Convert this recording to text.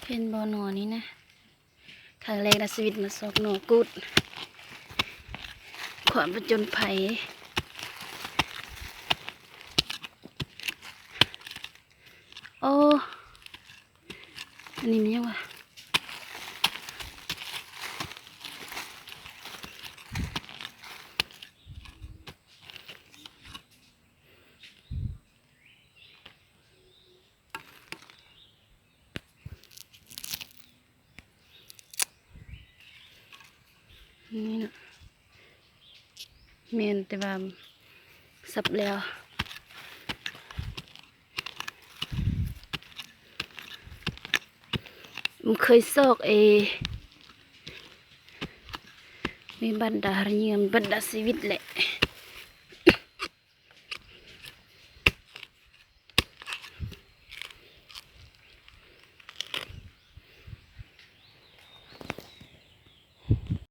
ເຫັນບໍ່ໜໍ່ນີ້ນະ? ຄັ້ງແລກໃນຊີວິດມາຊອກໜໍ່ກຸດ ຄວາມຜະຈົນໄພ. ໂອ້ ອັນນີ້ມັນຫຍັງວະ? ນີ້ນະ ແມ່ນ ແຕ່ວ່າສັບແລ້ວ ມັນເຄີຍຊອກເອ ມີບັນດາເຫຍື່ອມບັນດາຊີວິດແຫຼະ.